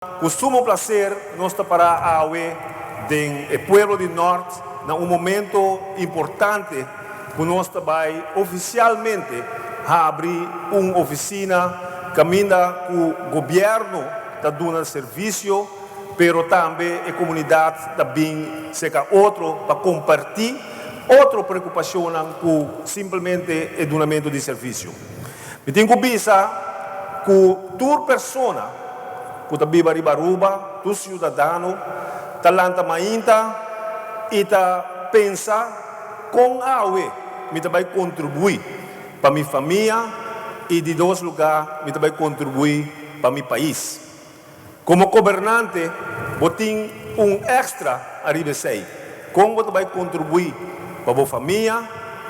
Ku sumo plaser nos ta pará awe den e pueblo di Nort na un momento importante ku nos ta bai ofisialmente habri un ofisina kaminda ku gobièrnu ta duna servisio pero tambe e komunidat ta bin serka otro pa kompartí otro preokupashonnan ku simplemente e dunamentu di servisio. Mi tin ku bisa ku tur persona ku ta biba riba Aruba, tur siudadano, ta lanta mainta i ta pensa kon awe mi ta bai kontribuí pa mi famia i di dos lugá mi ta bai kontribuí pa mi pais. Komo gobernante bo tin un èkstra ariba esei. Kon bo ta bai kontribuí pa bo famia,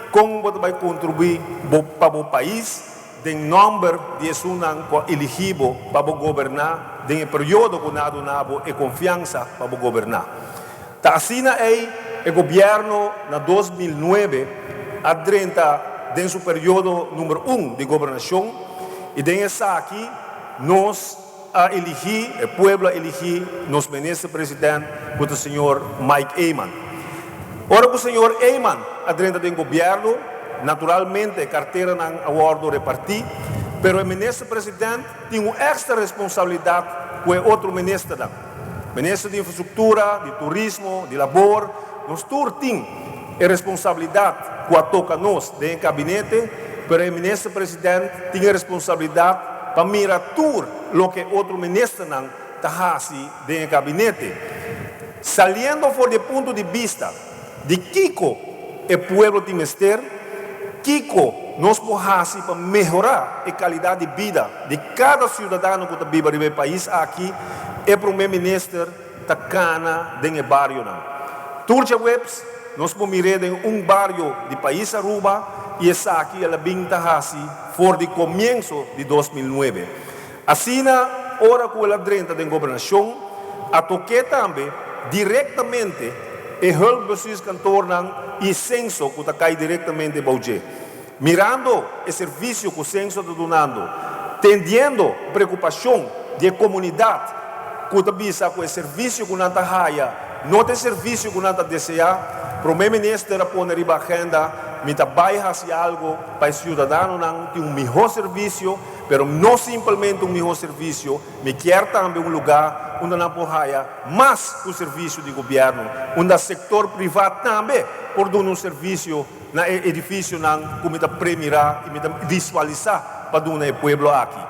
kon bo ta bai kontribuí bo pa bo pais den nòmber di esunnan ku a eligí bo pa bo goberná den e periodo ku nan a duna bo e konfiansa pa bo goberná. Ta asina ei e gobièrnu na 2009 a drenta den su periodo number un di gobernashon i den esaki nos a eligí, e pueblo a eligí nos minister president ku ta señor Mike Eman. Ora ku señor Eman a drenta den gobièrnu, naturalmente e karteranan a wòrdu repartí, pero e minister president tin un èkstra responsabilidat ku e otro ministernan. Minister di Infrastruktura, di Turismo, di Labor, nos tur tin e responsabilidat ku a toka nos den e kabinete, pero e minister president tin e responsabilidat pa mira tur loke otro ministernan ta hasi den e kabinete. Saliendo for di e punto di bista di kiko e pueblo tin mester, kiko nos por hasi pa mehorá e kalidat di bida di kada siudadano ku ta biba riba e pais aki, e promé minister ta kana den e barionan. Tur djaweps nos por mir'é den un bario di pais Aruba i esaki el a bin ta hasi for di komienso di 2009. Asina ora ku el a drenta den gobernashon, a tok'é tambe direktamente e hulpbestuurskantoornan i Censo ku ta kai direktamente bou dje. Mirando e servisio ku Censo ta dunando, tendiendo preokupashon di e komunidat ku ta bisa ku e servisio ku nan ta haya no ta e servisio ku nan ta deseá, Prome Minister a pone riba agenda, Mi ta bai hasi algo pa e siudadanonan tin un mihó servisio. Pero no simpelmente un mihó servisio, mi kier tambe un lugá unda nan por haya mas ku servisio di gobièrnu, unda sektor privá tambe por duna un servisio na e edifisionan ku mi ta premirá i mi ta visualisá pa duna e pueblo aki.